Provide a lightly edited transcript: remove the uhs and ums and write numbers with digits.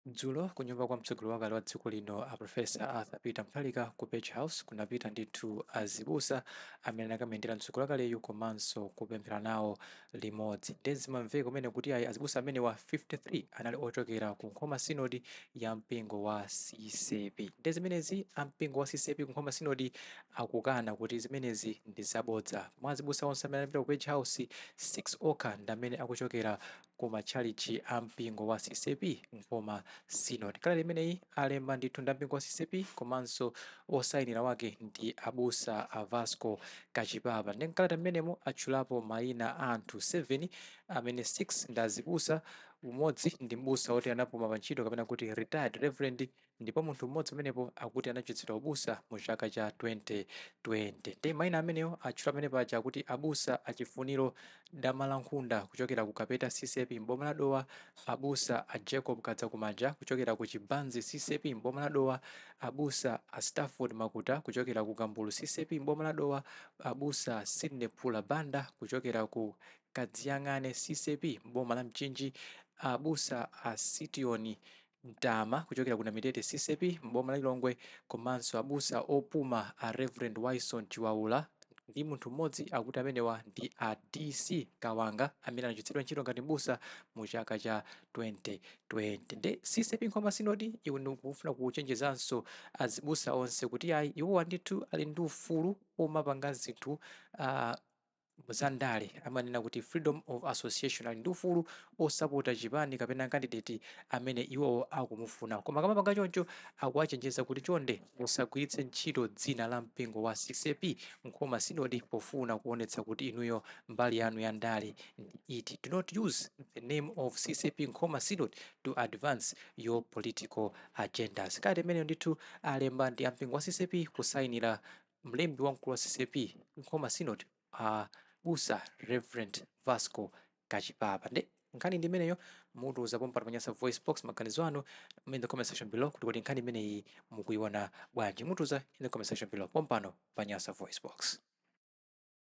Dzulo kunyumba kwa mtsogoleri wakale wa dziko lino a Professor Arthur Peter Mutharika ku Page House kunapita ndithu azibusa amene anakamuyendera mtsogoleri wakaleyu komanso kupemphera nawo limodzi. Ndiye zimamveka kumene kuti ayi, azibusa amenewa 53 anali ochokera ku Nkhoma Synod ya mpingo wa CCAP. Ndiye zimenezi a mpingo wa CCAP ku Nkhoma Synod akukana kuti zimenezi ndi zabodza. Mwa azibusa onse amene anapita ku Page House, 6 okha ndi amene akuchokera ku matchalitchi a mpingo wa CCAP Nkhoma Synod. Kalata imeneyi alemba ndithu ndi mpingo wa CCAP komanso osayinira wake ndi abusa a Vasco Kachipapa. Ndi mkalata mmenemo atchulapo mayina a anthu 7 amene 6 ndi azibusa, umodzi ndi m'busa woti anapuma pa ntchito kapena kuti retired reverend, ndipo munthu mmodzi pamenepo akuti anachotsedwa ubusa mu chaka cha 2020. Ndi mayina amenewo atchula pamene paja akuti abusa achifuniro Damalankhunda kuchokera ku Kapeta CCAP m'boma la Dowa, abusa a Jacob Kadzakumanja kuchokera ku Chibanzi CCAP m'boma la Dowa, abusa a Stafford Makuta kuchokera ku Kambulu CCAP m'boma la Dowa, abusa Sydney Phula Banda kuchokera ku Kadziyang'ane CCAP m'boma la Mchinji, abusa a Sitioni Mtama kuchokera ku Namitete CCAP m'boma la Lilongwe, komanso abusa opuma a Reverend Wyson Chiwaula ndi munthu mmodzi akuti amenewa ndi a DC Kawanga amene anachotsedwa ntchito ngati m'busa mu chaka cha 2020. Nde CCAP Nkhoma Synod iwo ndikufuna kuchenjezanso azibusa onse kuti ayi, iwowa ndithu ali ndi ufulu omapanga zinthu zandale. Amanena kuti freedom of association, ali ndi ufulu osapota chipani kapena candidate amene iwowo akumufuna, koma akamapanga choncho akuwachenjeza kuti chonde musagwiritse ntchito dzina la mpingo wa CCAP Nkhoma Synod pofuna kuonetsa kuti inuyo mbali yanu ya ndale ndi iti. Do not use the name of CCAP Nkhoma Synod to advance your political agendas. Kalata imeneyo ndithu alemba ndi ampingo wa CCAP kusayinira mlembi wamkulu wa CCAP Nkhoma Synod, busa Reverend Vasco Kachipapa. Nde nkhani ndi imeneyo. Mutiuza pompano pa Nyasa Voice Box maganizo anu in the comment section below kuti nkhani imeneyi mukuiona bwanji. Mutiuza in the comment section below pompano pa Nyasa Voice Box.